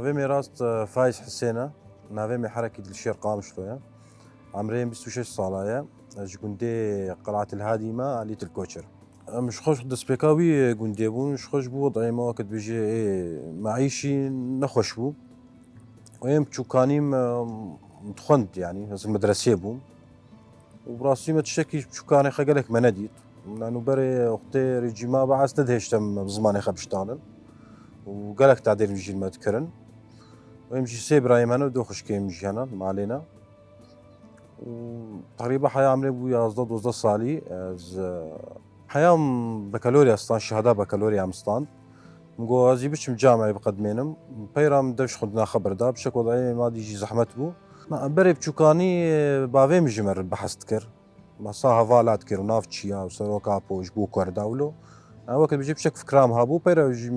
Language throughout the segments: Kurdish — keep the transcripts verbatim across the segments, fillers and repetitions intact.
Navê me rast, e, Faiz Hisên e. Navê me Herekî Dilşêr Qamişlo ye. Emrê min bîst û şeş sala ye. Ez ji gundê Qel'atil Hadî me, alî Til Koçer. Em ji xwe ji destpêka wî gundê bûn, ji xwe ji bo wed'ê me weke dibêje ê meîşî nexweş bû. Û em çûkanî me dixwend, yanî ez medresê bûm. Û bi rastî me tiştekî ji çûkanê xwe gelek me nedît. Min nûberê wextê rejîma Be'es nedihêşt em bi zimanê xwe biştanin. Û gelek tadêr jî me dikirin. Û em jî sê birayê me ne, du xwişkê min jî hene, malê ne. Û teqrîba heya emrê bû yazdeh dozdeh salî. Ez, e, heya min bekalorya stan, şehada bekalorya min stan. Min got, ez ê biçim camiyê biqedmênim. Peyra min dev ji xwendina xwe berda. Bi şek wed'ê madî jî zehmet bû. Me berê bi çûkanî, e, bavê min ji me re behs dikir. Me sa hevala dikir û nav çiya û seroka po ji bo Kurda wilo. Em weke dibêje bi şek fikra min hebû. Peyra jî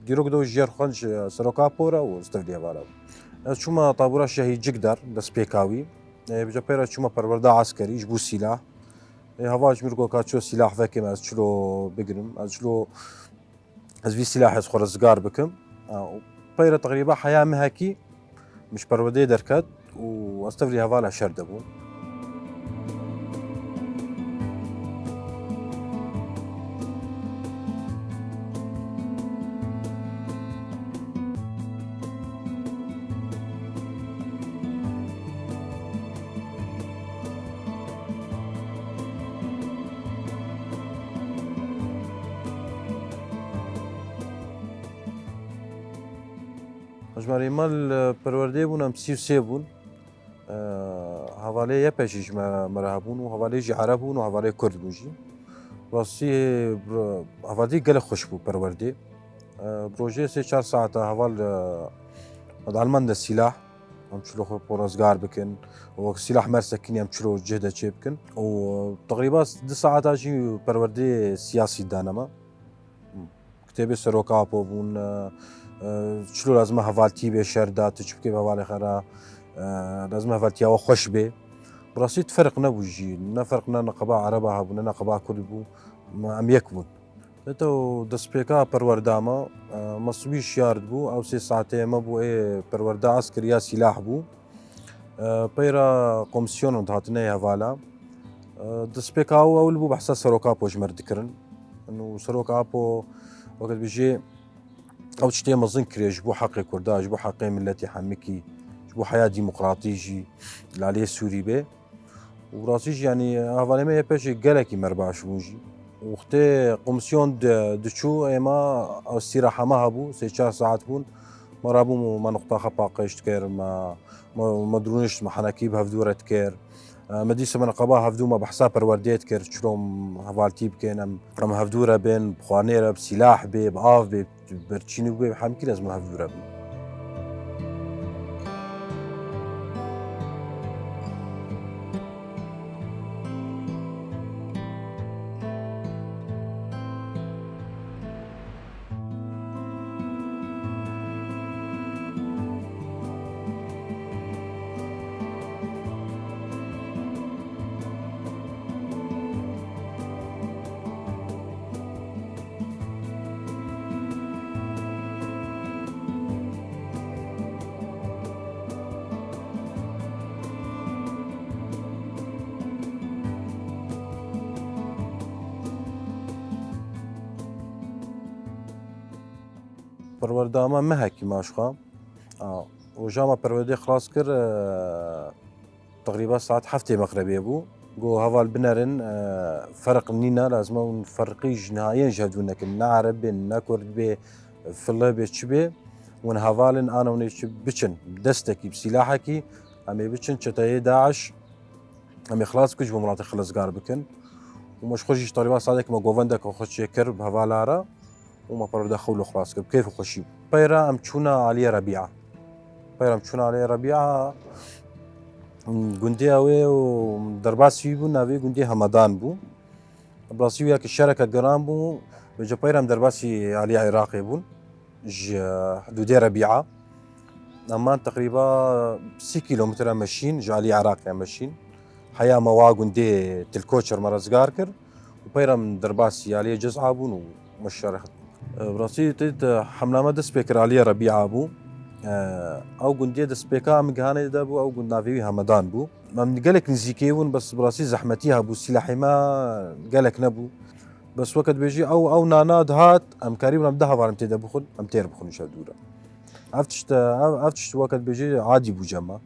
dîrok do ji yer xwe ji seroka po re û ez tevlî hevala bûm. Ez çûme tabûra şehî Cigdar, destpêka wî. E, bi peyra çûme perwerda eskerî ji bo sîlah. E, heval ji min re got ka çilo sîlah vekim, ez çilo bigirim, ez çilo ez vî sîlahê xwe rizgar bikim. A, û peyre teqrîba heya mehekî min ji perwerdeyê derket û ez tevlî hevala şer de bûm. Ji me re mal, e, perwerdeyê bûn, em sî û sê bûn. E, hevalê YPJ'î ji me, me re hebûn û hevalê jî Ereb bûn û hevalê Kurd bû jî. Rastî, e, hevalî gelek xweş bû perwerdê. E, bi rojê sê çar saeta heval, e, me dielmand sîlah. Em çilo xwe porazgar bikin. Wek sîlah me re sekinî em çilo cih de çê bikin. Û teqrîba du saeta jî perwerdê siyasî dane me. Kitêbê Serok Apo bûn, e, e, çilo lazim e hevaltî bê şer de, tu çi bikê bi hevalê xwe re, e, lazim e hevaltiya we xweş bê. Bi rastî tu ferq nebû jî, ne ferq ne neqeba Ereba hebû, ne neqeba Kurd bû, em yek bûn. Eto destpêka perwerda me, e, me sibî şiyar dibû, ew sê saetê me bû ê perwerda esker ya sîlah bû. E, peyra komîsyonan dihatine hevala. E, destpêka ew ew li bû behsa Serok Apo ji me re dikirin. Û Serok Apo weke dibêjê ew tiştê mezin kiriye ji bo heqê Kurda, ji bo heqê miletê hemikî, ji bo heya demokratî jî li aliyê Sûrî bê. Û rastî jî, yanî, hevalê me yê pêşê gelekî me re baş bûn jî. Wextê komîsyon di-, diçû, ê me estîraha me hebû, sê çar saet bûn. Me rabûm û me nuqta xwe paqij dikir, me, me, me dirûnişt, me henekî bi hevdû re dikir. E, me dîsa me neqeba hevdû me behsa perwerdê dikir, çilo em hevaltî bikin, em, em hevdû re bên, bi xwarinê re, bi sîlah bê, bi av bê, berçînî bû bê hemkî ez min hevdû re bû. Perwerda me mehekî maşxa. A, roja me perwerdê xilas kir, e, teqrîba saet heftê mexrebê bû. Got, heval binerin, e, ferq nîne, lazim e hûn ferqî ji niha yên ji hevdû nekin. Ne Ereb bê, ne Kurd bê, File bê, çi bê. Hûn heval in, ana hûn ê çi biçin. Destekî, bi sîlahekî, em ê biçin çeteyê DAIŞ, em ê xilas bikin, ji bo miletê xwe rizgar bikin. Û me ji xwe jî ji teqrîba saetek me govendeke xwe çêkir bi hevala re. Û me perwerde xewlo xilas kir, bi keyf û xweşî bû. Peyra em çûne aliyê Rebîa. Peyra em çûne aliyê Rebîa, gundê ew ê û derbasî wî bû, navê gundê Hemedan bû. Bi rastî wî yekî şereke giran bû. Vêca peyra em derbasî aliyê Iraqê bûn. Ji hidûdê Rebîa. Em man teqrîba sî kîlometre meşîn, ji aliyê Iraqê meşîn. Heya me wa gundê Tilkoçer me rizgar kir. Û peyra min derbasî aliyê Ciz'a bûn û me şerê xwe. E, bi rastî tê de hemla me dest pê kir aliyê Rebîa bû. Ew gundê destpêka em gihanê de bû, ew gund navê wî Hemedan bû. Em gelek nizîkê bûn, bes bi rastî zehmetî hebû, sîlahê me gelek nebû. Bes weke dibêjî ew, ew nana dihat, em karîbûn em deh heval em tê de bixwin, em têr bixwin ji hev dû re. Ev tişt, ev, ev tişt weke dibêjî adî bû cema.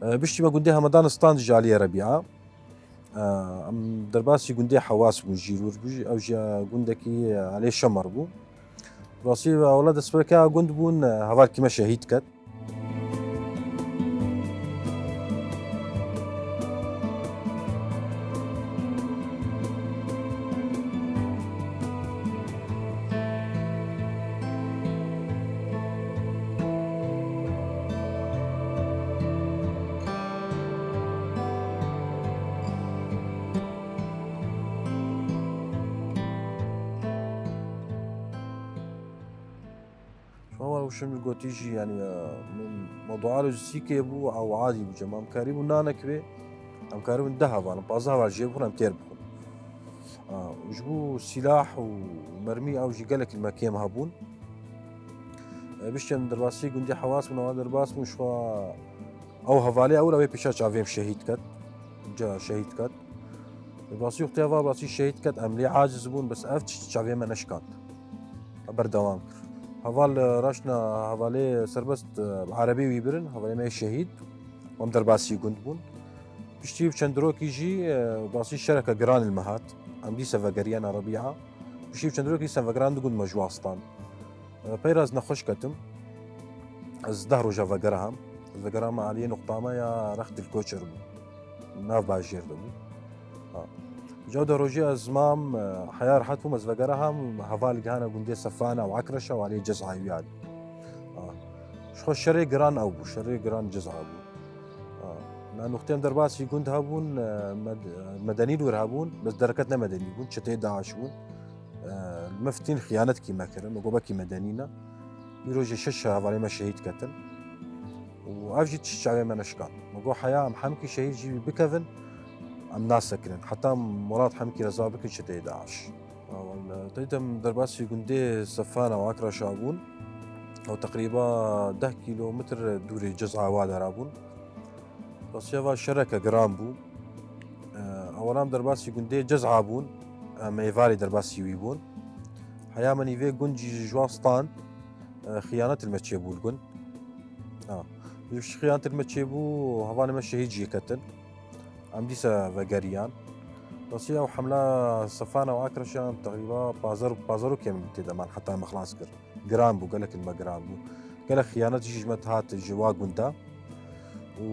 E, piştî me gundê Hemedan stand ji aliyê Rebîa. E, em derbasî gundê Hewas bûn, jî rûr bû, ew jî gundekî alê Şemer bû. Rastî, ewla destpêka gund bûn, e, hevalkî me şehîd ket. Şima were û şim gotî jî, yanî, e, min mewdua lojîstîkê bû, ew adî bû, cem em karîbûn nanek bê, em karîbûn deh heval, pazdeh heval jê bixwin, em têr bixwin. A, ji bo sîlah û mermî ew jî gelek li me kêm hebûn. E, piştî em derbasî gundê Hewas bûn, ewa derbas bûn, şwa ew hevalê ewil ew ê pêşa çavêm şehîd ket. Ca şehîd ket. Derbasî wextê heval basî şehîd ket, em lê aciz bûn, bes ev çi çavê me neşkand. Berdewam kir. Heval, e, raşna hevalê serbest, e, erebê wî birin, hevalê me yê şehîd. Em derbasî gund bûn. Piştî bi çend rokî jî, e, basî şereke giran li me hat. Em dîse vegeriyana Rebîa. Piştî bi çend rokî dîse vegeran di gund me ji wastan. E, peyra ez nexweş ketim. Ez deh roja vegeraham. Ez vegeraham aliyê nuqta me ya Rexdil Koçer bû. Nav bajêr de bû. Ha. Ca de rojê ez mam, e, heya rehet bûm, ez vegeraham, heval gihana gundê Sefana û Ekreşa û aliyê Cezayê wî alî. Ha. Ji xwe şerê giran ew bû, şerê giran Ceza bû. Ha. Na nuqtê em derbasî gund hebûn, e, med-, medenî li wir hebûn, bes dereket ne medenî bûn, çeteyê DAIŞ bûn. E, li me fitîn xiyanetkî me kirin, me got belkî medenî ne. Wî rojê şeş hevalê me şehîd ketin. Û ev jî tişt çavê me neşikan. Me got heya em hemkî şehîd jî bikevin, em nasekirin. Heta em welat hemkî reza bikin çeteyê DAIŞ. Teyde em derbasî gundê Sefana û Akraşa bûn. Ew teqrîba deh kîlometr dûrê Cezayê wa dera bûn. Rastî eva şereke giran bû. E, ewela em derbasî gundê Cezayê bûn. Em êvarê derbasî wî bûn. Heya me nîvê gund jî ji wan stand, e, xiyanet li me çêbû li gund. Ha. Ji xiyanet li me çêbû, hevalê me şehîd jî ketin. Em dîsa vegeriyan. Rastî ew hemla Sefana û Akraşan teqrîba pazar, pazarokê min tê de man heta me xilas kir. Giran bû, gelek li me giran bû. Gelek xiyanet jî ji me dihat ji wa gunda. Û,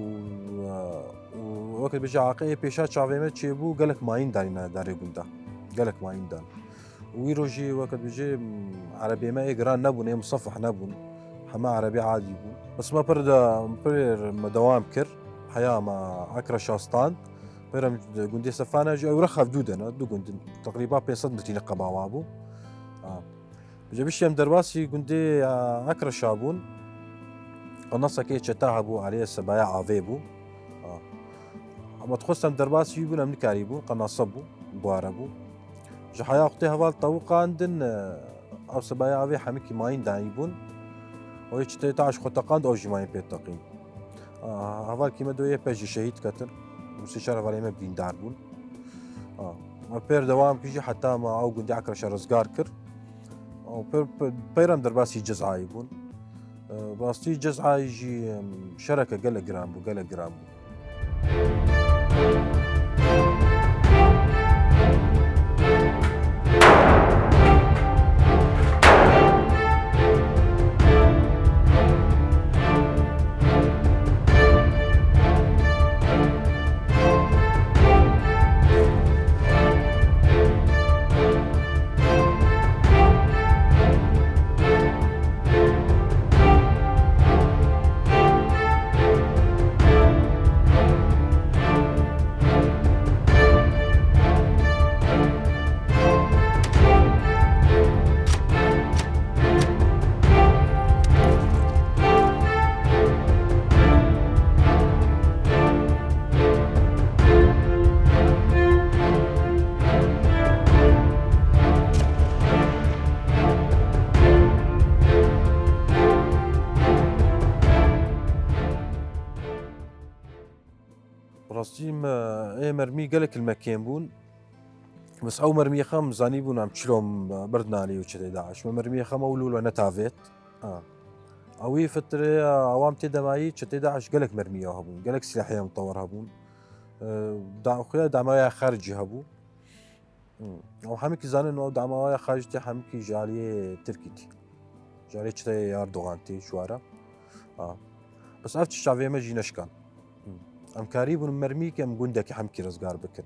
û weke dibêje aqeyê pêşa çavê me çêbû, gelek mayîn danîne darê gunda. Gelek mayîn dan. Û wî rojî weke dibêje, m, erebê me ê giran nebûn, ê musefih nebûn. Heme erebê adî bûn. Bes me pir de, pir me dewam kir. Heya me Akraşa stand. Pêrem gundê Sefana jî ew rex hevdû de ne, du gund in. Teqrîba pênc sed metrî li qeba wa bû. A. Ji bişî em derbasî gundê, a, Akraşa bûn. Qenasekê çeta hebû, aliyê sebaya avê bû. A. Ama dixwest em derbasî wî bûn, em nikarîbûn, qenase bû, buare bû. Ji heya wextê heval tewqandin, e, ew sebaya avê hemikî mayîn danîbûn. Ew ê çeteyê DAIŞ xwe teqand, ew jî mayîn pê teqîn. A, hevalkî me doyê pê jî şehîd ketin. Û sê çar hevalê me birîndar bûn. A, me pêr dewam kir jî heta me ew gundê Akraşa rizgar kir. Ew pêr, pê-, pêrem derbasî Cezayê bûn. E, rastî Cezayê jî, em, şereke gelek giran bû, gelek giran bû. ê mermî gelek li me kêm bûn. Bes ew mermiyê xem zanîbûn em çilo em birdin alî û çetê DAIŞ. Me mermiyê xem ew lûl we netavêt. Ha. Ewî fitrê, ewam tê demayî çetê DAIŞ gelek mermiya hebûn, gelek silahê em tewar hebûn. E, da, xuya damawiya xercî hebû. Hmm. Ew hemikî zanin ew damawiya xercî tê hemikî ji aliyê Tirkî tê. Ji aliyê çeteyê Erdogan tê ji wara. Ha. Bes ev tişta vê me jî neşkan. Hmm. Em karîbûn mermîkê em gundekî hemkî rizgar bikin.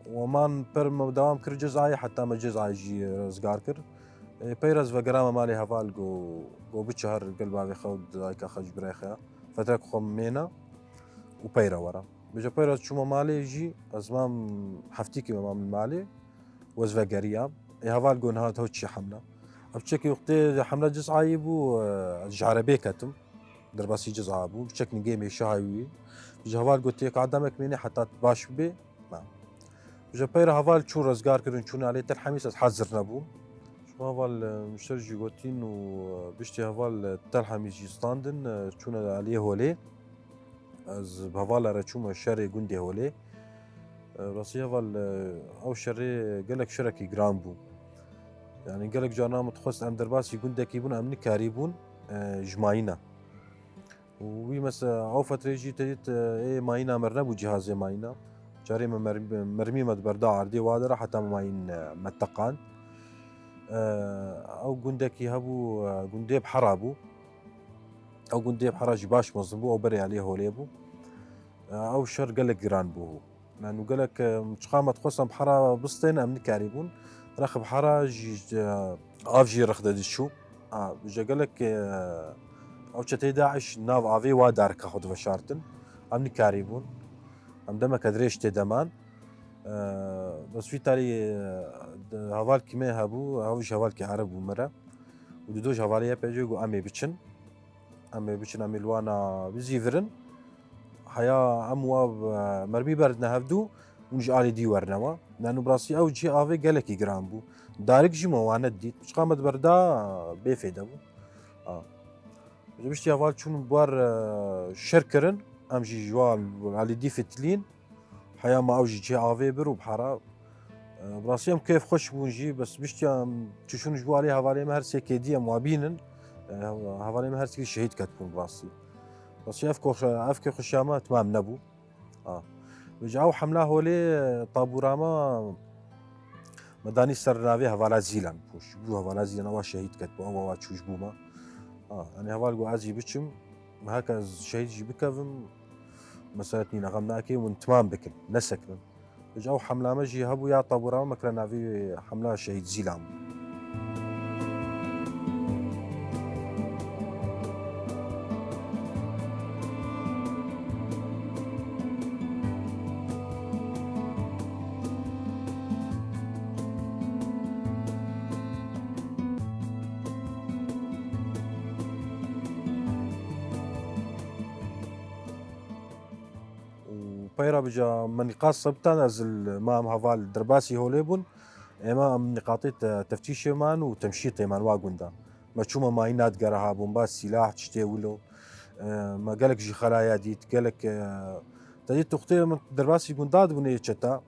Weman per me dewam kir Cizayê, heta me Cizayê jî rizgar kir. Ê, peyre ez vegerame malê heval go, go biçe her gel bavê xwe û dayika xwe ji birayê xwe ya. Fetrek xwe mêne û peyre were. Bêje peyre ez çûme malê jî, ez mam heftîkê me mam li malê û ez vegeriyam. Ê, heval go niha ho çi hemle. Ev çekî wextê hemle Cizayê bû, e, ez ji erebê ketim. Derbasî Ciza bû. Çek nigê mêşe hay wî. Ji heval got, "Yeka demek mêne heta tu baş bibê." Na. Ji peyra heval çûn rezgar kirin, çûn alê Tel Hemîs, ez hazir nebûm. Ji heval, e, mişter jî gotin û, e, biştî heval, e, Tel Hemîs jî standin, e, çûne aliyê Holê. Ez bi hevala re çûme şerê gundê Holê. E, rastî heval, e, ew şerê gelek şerekî giran bû. Yani gelek carna min dixwest em derbasî gundekî bûn, em nikarîbûn, e, ji mayîna. Û wî mesela ew fetrê jî te dît, e, ê mayîna me nebû cihazê mayîna. Carê me mermî, mermî me diberda erdê wa de re heta me mayîn, e, me teqand. E, ew gundekî hebû, e, gundê bi hera bû. Ew gundê bi hera jî baş mezin bû, ew berê aliyê Holê bû. E, ew şer gelek giran bû. Yanî gelek, e, çiqa me dixwestin bi hera bistên, em nikarîbûn. Rex bi hera jî, e, av jî rex de diçû. A, ji gelek, e, ew çeteyê DAIŞ nav avê wa darika xwe diveşartin. Em nikarîbûn. Em demeke dirêj tê deman. E, bes vî tarî, e, de hevalkî me hebû, ew jî hevalkî ereb bû me re. Û dido ji hevalê ye pê jî got, "Em ê biçin." Em ê biçin, em ê li wana bizîvirin. Heya em wa, e, mermî berdine hevdû, hûn ji alî dî werine wa. Yanî bi rastî ew cihê avê gelekî giran bû. Darik jî me wane dît. Çiqa me diberda bêfêde bû. A. Ji piştî heval çûn bi war, e, şer kirin. Em jî ji wan alî dî fitilîn. Heya me ew jî cihê avê bir û bi hera. E, bi rastî em kêf xweş bûn jî, bes biştiya em çûşûn ji bo alî hevalê me her sê kêdî em wa bînin. E, hevalê me her sê şehîd ketibûn bi rastî. Rastî ev kox-, ev kêfxweşiya me temam nebû. Ha. Ji ew hemla holê, e, tabûra me me danî ser navê hevala Zîlan. Ji bo hevala Zîlan ewa şehîd ketibû, ewa wa çû ji bo me. Ha, yani heval got ez jî biçim, heke ez şehîd jî bikevim, meselet nîne, xem nake, hûn timam bikin, nesekirin. Ji ew hemla me jî hebû ya tabûra me, me kire navê hemla Şehîd Zîlan bû. Û peyra bi ca me nîqat sebtan ez li me em heval derbasî holê bûn. Ême em nîqatê te-, teftîşê man û temşîtê man wa gunda. Me çûme mayîna digere ha bomba, sîlah, tiştê wilo. E, me gelek jî xelaya dît, gelek, e, te dît wextê min derbasî gunda dibûn ê çeta.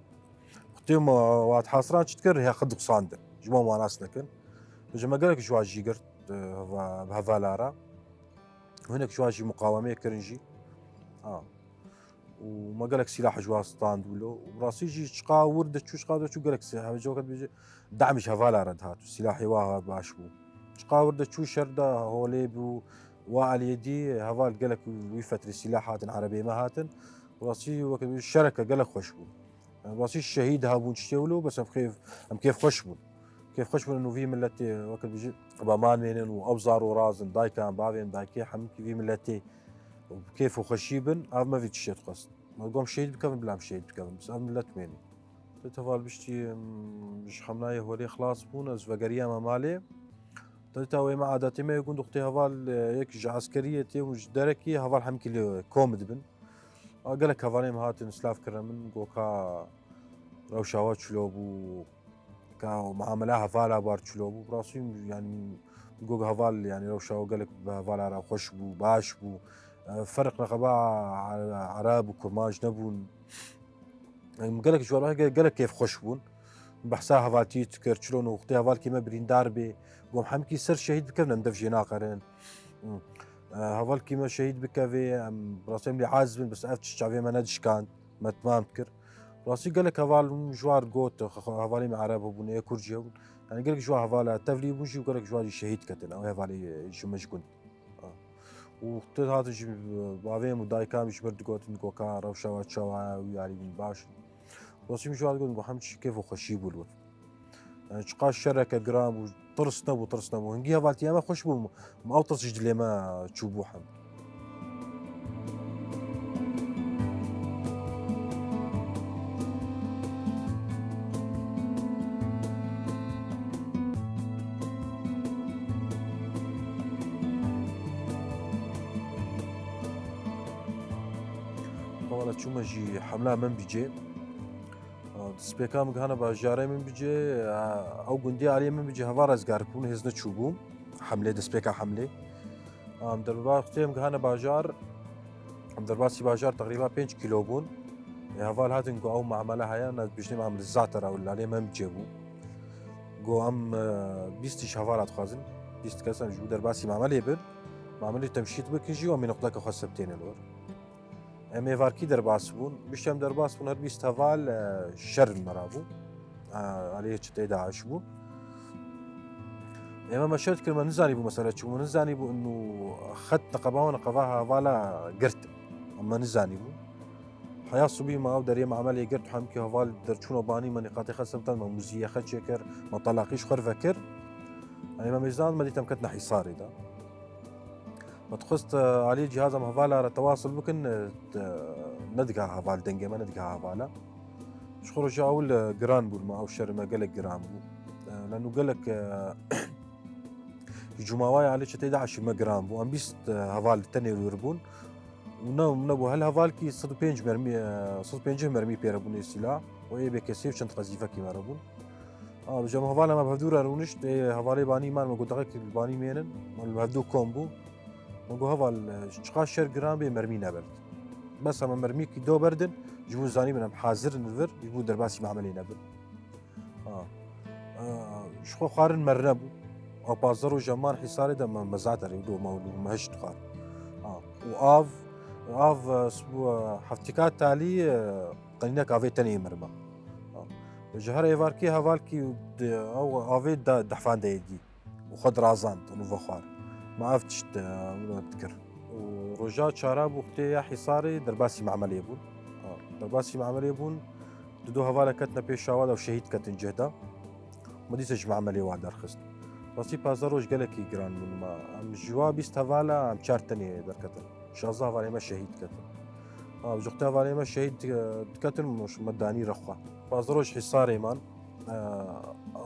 Wextê me wat hasiran çi dikir, rêya xwe diqisandin. Ji bo me nas nekin. Ji me gelek ji wan jî girt, e, heva-, bi hevala re. Hinek ji wan jî muqawemê kirin jî. Ha. Û me gelek sîlah ji wan stand wilo. Û rastî jî çiqa wir diçû, çiqa diçû gelek sîlah. Hevce wekî dibêje, dam ji hevala re dihat û sîlahê wa baş bû. Çiqa wir diçû şer de holê bû, wa aliyê dî heval gelek wî fetrê sîlah hatin, erebê me hatin. Û rastî wekî dibêje şereke gelek xweş bû. Em rastî şehîd hebûn tiştê wilo, bes em kêf, em kêf xweş bûn. Kêf xweş bûn û vî miletê, weke dibêje, ba man mênin û ew zar û razin, daykan, bavên, dayikê, hemikî vî miletê bi kêf û xweşî bin, ev me vî tiştê dixwest. Me got em şehîd bikevin, bila em şehîd bikevin, bes ev milet mênî. Te heval biştî, em, ji hemlayê holê xilas bûn, ez vegeriyame malê. Te dîta wê me adetê me yê gund wextê heval, e, yek ji eskeriyê tê û ji derekî heval hemkî li kom dibin. A gelek hevalên me hatin silav kirine min, goka rewşa we çilo bû, ka muamela hevala bar çilo bû. Bi rastî, yanî, gog heval, yanî, rewşa we gelek bi hevala re xweş bû, baş bû. E, ferq neqeba Ereb û Kurmanc nebûn. Em gelek ji wan re ge-, gelek kêfxweş bûn. Behsa hevaltiyê dikir, çilo wextê hevalkî me birîndar bê, gom hemkî ser şehîd bikevin, em dev jê naqerin. E, hevalkî me şehîd bikevê, em rastî em lê aciz bin, bes ev çavê me nedişkand, me timam kir. Rastî gelek heval ji wan re got, xe-, xe-, hevalê me Ereb hebûn, ê Kurd jî hebûn. Yani gelek ji wan hevala tevlî bûn jî û gelek ji wan jî şehîd ketin, ew hevalê ji me ji gund. Ha. Û tu hatin ji bavê min û dayika min ji mir digotin, digot ka rewşa we çawa ye û yarî min baş in. Rastî min ji wan digot, got hemî tişt kêf û xweşî bû li wir. Yani çiqas şereke giran bû, tirs nebû, tirs nebû. Hingî hevaltiya me xweş bû, ma ew tirs ji dilê me çûbû hem. Wala çûme jî hemla Minbicê. Destpêka min gihane bajarê Minbicê, ew gundî aliyê Minbicê heval rezgar bûn, hêz neçûbû. Hemlê, destpêka hemlê. Em derba-, wextê em gihane bajar, em derbasî bajar teqrîba pênc kîlo bûn. Ê heval hatin ku ew mamele heye, ne dibêjin mamele zater ew li aliyê Minbicê bû. Got em, e, bîst ji hevala dixwazin, bîst kes em ji bo derbasî mamelê bin. Mamelê temşît bikin jî û em ê nuqteke xwe sebtêne li wir. Em êvarkî derbas bûn. Piştî em derbas bûn, her bîst heval, e, şer li me re bû. E, aliyê çeteyê DAIŞ bû. Ême me şer dikir, me nizanîbû mesele çi bû. Me nizanîbû inu xet neqeba û neqeba hevala girt. Em me nizanîbû. Heya sibî me ew derê mamelê girt, hemkî heval derçûna banî me nîqatê xwe sebtan, me muzî yê xwe çêkir, me telaqî ji xwe re vekir. Ê me mêzand, me dît em ketine hîsarê de. Me dixwest, e, aliyê cîhaza me hevala re tewasil bikin, e, te-, nediga heval, dengê me nediga hevala. Ji xwe roja ewil, e, giran bû li me, ew şerê me gelek giran bû. E, leno gelek, e, ji cumawayê aliyê çeteyê DAIŞ me giran bû. Em bîst, e, heval tenê li wir bûn. Û ne, nebû hel hevalkî sed û pênc mermî, e, sed û pêncî mermî pê re bûn ê sîla. Û ê bê kesê û çend qezîfekî me re bûn. A, ji em hevala me bi hevdû re rûnişt, ê hevalê banî man, me got, "Deqekî li banî mênin." Me li hevdû kom bû. Me got, "Heval, e, çiqas şer giran bê, mermî nebert." Bes em mermîkî do berdin, ji bo zanîbin em hazir in li vir, ji bo derbasî mamelê nebin. A, e, ji xwe xwarin merine bû. A, pazdeh roj em man hîsarê de me, me zat erê, do me, me hişt xwar. A, û av, av, e, s-, bu, e, heftika talî, e, qenînek avê tenê mirima. Ji her êvarkî hevalkî di-, ew avê de dehfandeyê dî û xwe dirazand û vexwar. Ma ev tişt, e, min dikir. Û roja çara bû, wextê ya hîsarê derbasî mamelê bûn. Derbasî mamelê bûn, di du hevala ketine pêşa wa de û şehîd ketin cih de. Me dîsa ji mamelê wa derxist. Rastî pazdeh roj gelekî giran bûn ma. Em ji wa bîst hevala em çar tenê derketin. Şazdeh hevalê me şehîd ketin. Ha, ji wextê hevalê me şehîd, e, diketin, me danî rexwe. Pazdeh roj hîsarê man. E,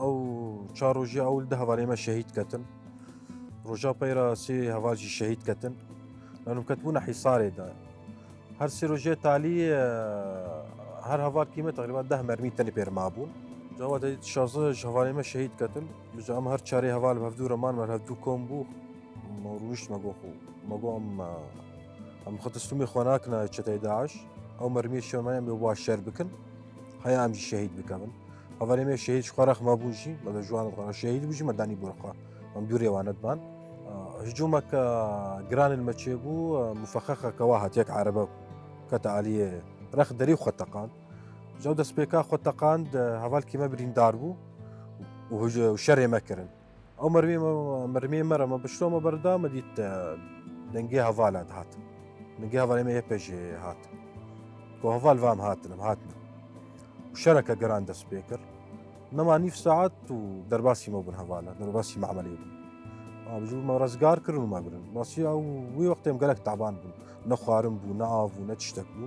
ew çar rojê ew li du hevalê me şehîd ketin. Roja pey re sê heval jî şehîd ketin. Lano ketibûne hîsarê de. Her sê rojê talî, e, her hevalkî me teqrîben deh mermî tenê pê re mabûn. Cawatê şazdeh ji hevalê me şehîd ketin. Ji em her çarê heval bi hevdû re man, me hevdû kom bû. Me rûnişt, me got xwe, me got em, e, em xwe teslîmê xwe nakin çeteyê DAIŞ. Ew mermiyê şemayê em ê wa şer bikin. Heya em jî şehîd bikevin. Hevalê me şehîd ji xwe rex me bûn jî, me de ji wan re şehîd bû jî, me danî bo xwe. Em dûrê wan nediban. E, hicûmeke giran li me çêbû, e, mufexexeke wa hat, yek erebe kete aliyê rex derî xwe teqand. Ji ew destpêka xwe teqand, e, hevalkî me birîndar bû û hij-, û şerê me kirin. Ew mermê me, mermê me re me pişto me berda, me dît, e, dengê hevala dihat. Dengê hevalê me yê pê jê hat. Ku heval va em hatin, em hatine. Û şereke giran dest pê kir. Nema nîv saet û derbasî me bûn hevala, derbasî mamelê bûn. A, ji me rezgar kirin û me birin. Basî ew wî wextê em gelek taban bûn. Ne xwarin bû, ne av bû, ne tiştek bû.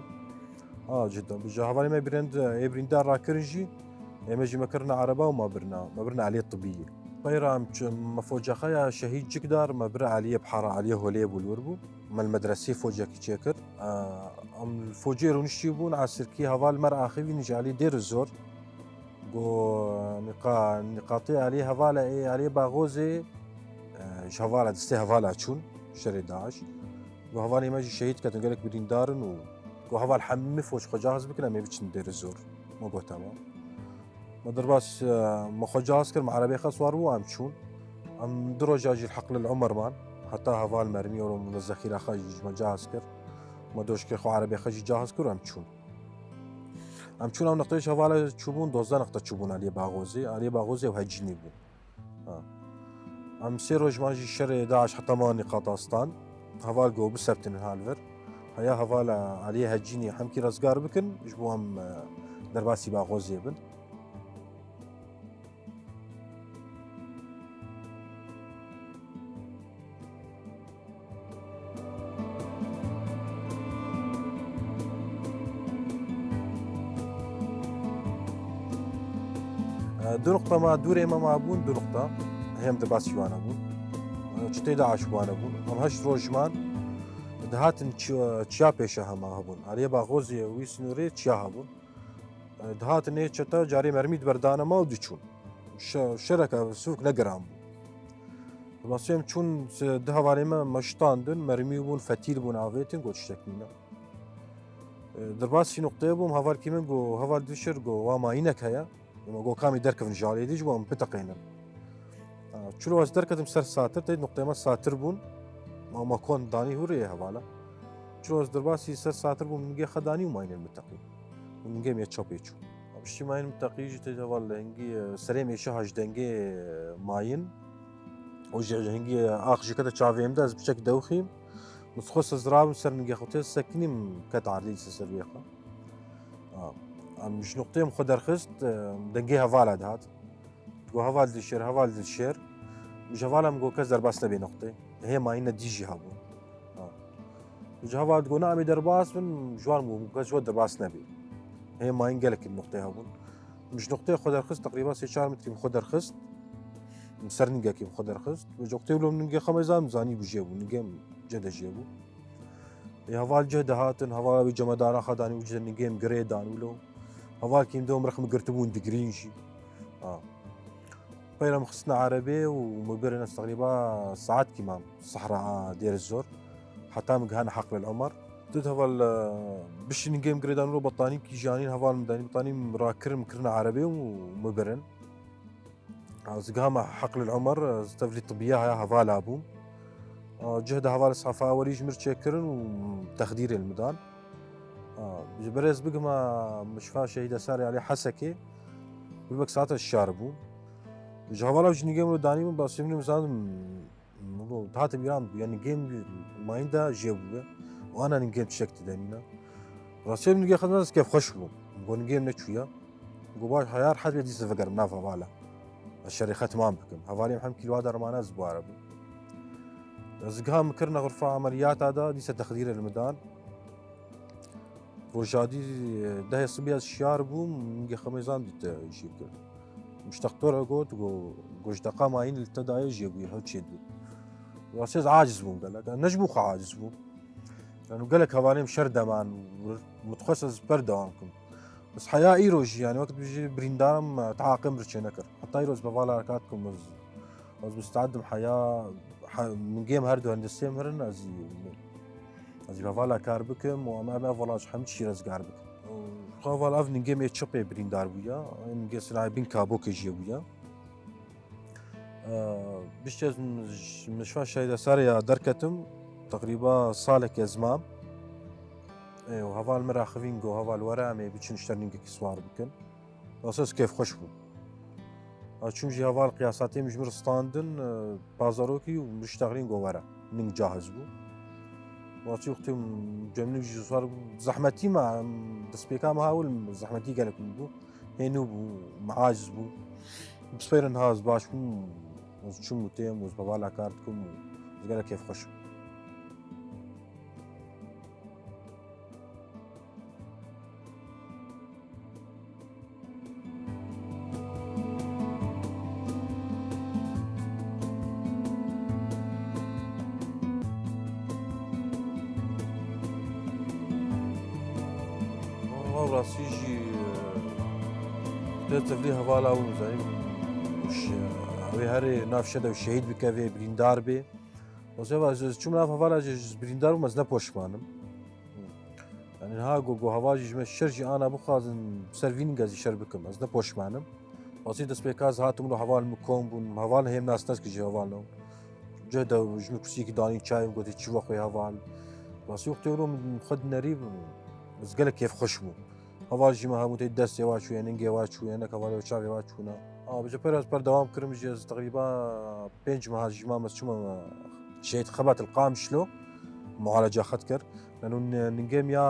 A, cidden. Bi ji hevalê me birênd, ê birîndar rakirin jî, ê me jî me kirine ereba û me birina, me birine aliyê tibiyê. Peyra em çi-, me focaxeya şehîd cik dar, me bir aliyê bihara, aliyê holê bû li wir bû. Me li medresê focekî çêkir. A, em li focê rûniştî bûn, esirkî heval me re axivîn ji aliyê Dêr Zor. Go nîqa-, nîqatê aliyê hevala ê, aliyê Baxozê, e, ji hevala destê hevala çûn, şerê DAIŞ. Got, hevalê me jî şehîd ketin, gelek birîndar in û got, heval hemî fûç xwe cahaz bikin, em ê biçin Dêrê Zor. Me got, tamam. Me derbas, e, me xwe cahaz kir, me erebê xwe swar bû, em çûn. Em du roja jî li Heqlil Umer man. Heta heval mermî û me zexîra xwe jî ji me cahaz kir. Me doşkê xwe erebê xwe jî cahaz kir û em çûn. Em çûn ew neqteyê ji hevala çûbûn, dozdeh neqte çûbûn aliyê Baxozê. Aliyê Baxozê ew Hecînî bû. Ha. Em sê roj man jî şerê DAIŞ heta man nîqata stand. Heval got, biseftin ha li vir. Heya hevala aliyê Hecînî hemkî rezgar bikin, ji bo em, e, derbasî Baxozê bin. E, du nuqta ma dûrê me mabûn, du nuqta. Hêm di basî wana bûn. E, çi tê de aş wana bûn. Em heşt roj man dihatin çi-, çiya pêşe hema hebûn. Aliyê Baxozê wî sinûrê çiya hebûn. E, dihatin ê çeta carê mermî diberdane ma û diçûn. Şe-, şereke sivik ne giran bû. Dimasê em çûn, se-, du hevalê me, me şitandin, mermî bûn, fetîl bûn, avêtin, got tiştek nîne. E, derbasî nuqteyê bûm, hevalkî min got, heval Dilşêr got, wa mayînek heye. Ema got, kamî derkevin ji aliyê dî, ji bo em biteqînin. A, çilo ez derketim ser satir, tê nuqteyê me satir bûn. Ma, ma kon danî hûrê hevala. Çilo ez derbasî ser satir bûm, ningê xwe danî û mayînên min teqî. Û ningê min yê çepê çû. Piştî mayîn min teqî jî tê heval hingî, e, serê mêşe ha ji dengê, e, mayîn. Û ji hingî, e, ax jî kete çavê min de, ez piçek dewxîm. Min xwest ez rabim ser ningê xwe tê sekinîm, ket erdê dîsa ser wê xwe. A, em ji nuqteyê min xwe derxist, e, dengê hevala dihat. Got, heval Dilşêr, heval Dilşêr. Ji hevala min got, kes derbas nebe nuqtê. Hê mayîne dî jî hebû. Ha. Ji heval digot, na em ê derbas bin, ji wan bû, kes ji we derbas nebe. Hê mayîn gelek nuqtê hebûn. Min ji nuqtê xwe derxist, teqrîba sê çar metrî min xwe derxist. Min ser ningekî min xwe derxist. Ji wextê wilo min ningê xwe mezan, zanî bû jê bû, ningê min cih de jê bû. Ê heval cih de hatin, heval wî cemedara xwe danî û cih de ningê min girê dan wilo. Heval kî min do min rix min girtibûn digirîn jî. Ha. Peyra min xistine erebê û min birin ez teqrîba saetkî mam sehra a Dêr Zor. Heta min gihane Heqlil Umer. Did heval, e, bişînin gêm girêdan û betanî kî janîn heval min danî betanî min rakirin min kirine erebê û min birin. Ez gihame Heqlil Umer, ez tevlî tibiya haya hevala bûm. A, cih de heval safa ewelî ji mir çêkirin û texdîrê li min dan. A, ji berê ez bigima Mişfa Şehîd Esarê Alî Hesekê, Gulbek saete şar bû. Ji hevala jî nigê min û danî min, basî min zandim, min got, hate bîra min, yani gêm mayîn de jê bûye. Û ana nigêm çiçek didenîne. Rastiyê min nigê xwe ez kêfxweş bûm. Min got, nigêm neçûye. Min got, baş, heyar hez bê dîsa vegerim nav hevala. Ez şerê xwe timam bikim. Hevalê min hem kîloa dermana ez bi ware bûm. Ez giha min kirine xurfa emeliyata de, dîsa texdîrê li min dan. Rojadî dehê sibê ez şiyar bûm, min gê xemê zan dît jê kir. Min ji textora got, go, go ji deqa mayîn li te dayê jê bûye, hew çê dibû. Rastî ez aciz bûm gelek. Ne ji bo xwe aciz bûm. Yani gelek hevalên şer deman, min dixwest ez berdewam kim. Bes heya îro jî, yani wekî tu bijî birîndarim, teaqê min re çênekir. Heta îro ez bi hevala re kar dikim, ez, ez misteedim heya, he, min gêm her du hendisê min herin, ez, ez bi hevala kar bikim û em, em ev welat ji hemî tiştî rezgar bikin. Û heval ev ningê min yê çepê birîndar bûya, ningê sinayê bin kabokê jê bûya. Ee, piştî ez min, min ji van şehîda serê ya derketim, teqrîba salek ez mam. Ê, û heval min raxivîn, got, heval were, em ê biçin ji te ningekî swar bikin. Rastî ez kêfxweş bûm. Ez çûm jî heval qiyasatê min ji min re standin, e, pazarokî û min ji texlîn, got, were. Ning cahiz bû. Rastî wextê min cem ning jî swar bû. Zehmetî me, em destpêka me hawil, zehmetî gelek min bû. Hê nû bû, me aciz bû. Bi sibê re niha ez baş bûm, ez çûm û têm û ez bi hevala kar dikim û ez gelek kêfxweş im. Ew rastî jî, e, tê tevlî hevala wî zanî, ş-, wê herê nav şe de şehîd bikeve, birîndar bê. Mesela ez, ez çûm nav hevala jî, ez birîndar bûm, ez ne poşman im. Yani niha go, go heval jî ji me şer jî ana bixwazin, ser vî ningê ez jî şer bikim, ez ne poşman im. Rastî destpêka ez hatim lo heval min kom bûn, heval hêm nas nas ki ji heval no. Cih de ji min kursiyekî danî çay min gotî çi ve xwe heval. Rastî wextê wilo min xwe dinerî, ez gelek kêfxweş bûm. Heval jî me hebûn tê destê wa çûye, ningê wa çûye, nek hevalê çavê wa çûne. A, bi ji per ez per dewam kirim jî ez teqrîba pênc meha jî mam ez çûme şehîd Xebat el Qamişlo mualeca xet kir. Leno ningê min ya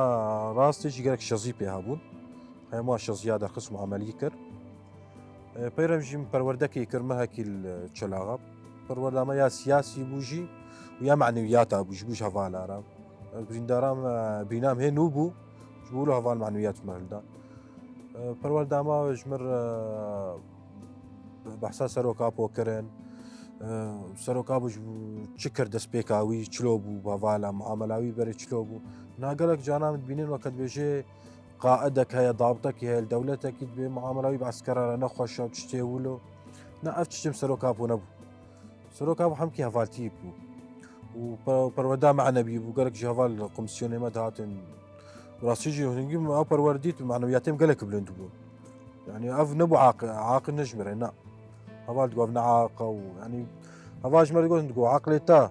rastê jî gelek şezî pê hebûn. Hema şeziya derxist muamelî kir. E, peyre jî min perwerdekê kir mehekî li Çelaxa. Perwerda me ya siyasî bû jî û ya manewiyata bû jî, bû ji hevala re. Ez birîndara me, e, bînam hê nû bû, ji bo wilo heval manewiyat ji me hilda. E, perwerda me ji mir, e, behsa Serok Apo kirin. E, Serok Apo ji çi kir destpêka wî, çilo bû, bi hevala, muamela wî berê çilo bû. Na gelek caran min dibînin weke dibêjê, qaidek heye, dabitekî heye, li dewletekî dibê muamela wî bi eskera re nexweş e û tiştê wilo. Na, ev tiştê bi Serok Apo nebû. Serok Apo hemkî hevaltî bû. Û pe-, perweda manewî bû, gelek ji heval komisyonê me dihatin. Rastî jî hingî min ew perwer dît, manewiyatê min gelek bilind bû. Yani ev nebû aqil, aqil nejmire, na. Heval digot ev ne aqil e û yani heval ji me digot, digot aqilê te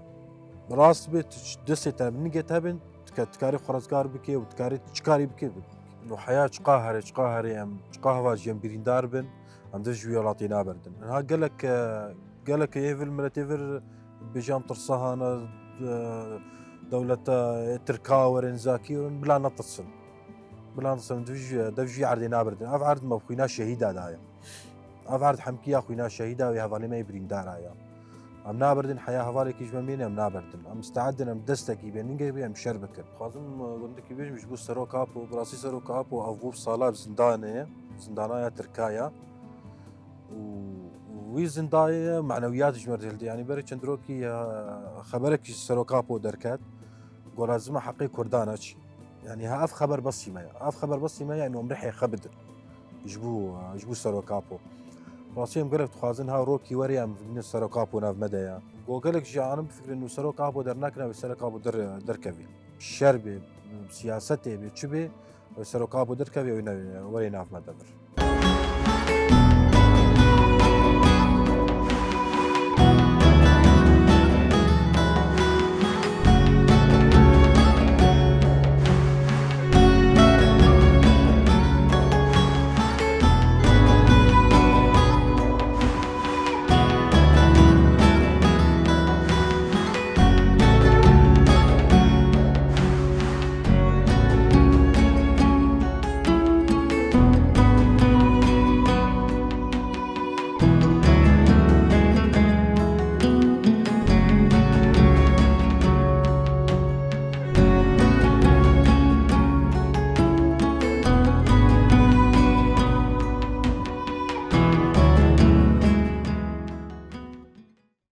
rast be, tu destê te, ningê te bin, tu ke-, tu karî xwe rizgar bike û tu karî çi karî bike, bike. Û heya çiqa herê, çiqa herê em, çiqa heval jî em birîndar bin, em div ji wî welatê naberdin. Niha gelek, e, gelek ê vir, miletê vir, bêjam tirsa hane, e, dewleta, e, Tirka werin, Zakî werin, bila netirsin. Bila netirsin, div ji, dev ji wî erdê naberdin. Ev erd me xwîna şehîda daye. Ev erd hemkiya xwîna şehîda wê hevalê me yê birîndara ya. Em nabirdin, heya hevalekî ji me mîne em nabirdin. Em misteedin, em destekî bê, ningê bê, em şer bikin. Xwazim, e, gundikî bêjim ji bo Serok Apo, bi rastî Serok Apo ev bû sala bi zindanê ye, zindana ya Tirka ya. Û wî zindayê manewiyat ji me re hildi. Yani berê çend rokî, e, xeberekî ji Serok Apo derket. Got lazim e heqê Kurdan e çi. Yani ha ev xeber besî me ya. Ev xeber besî me ya, yani em rihê xwe bidin. Ji bo, ji bo Serok Apo. Rastî em gelek dixwazin ha rokî were em bibînin Serok Apo nav me de ya. Go gelek jî anin bifikirin û Serok Apo dernakine, wê Serok Apo der-, derkevî. Şer bê, siyasetê bê, çi bê, wê Serok Apo derkevî, wê ne-, were nav me de vir.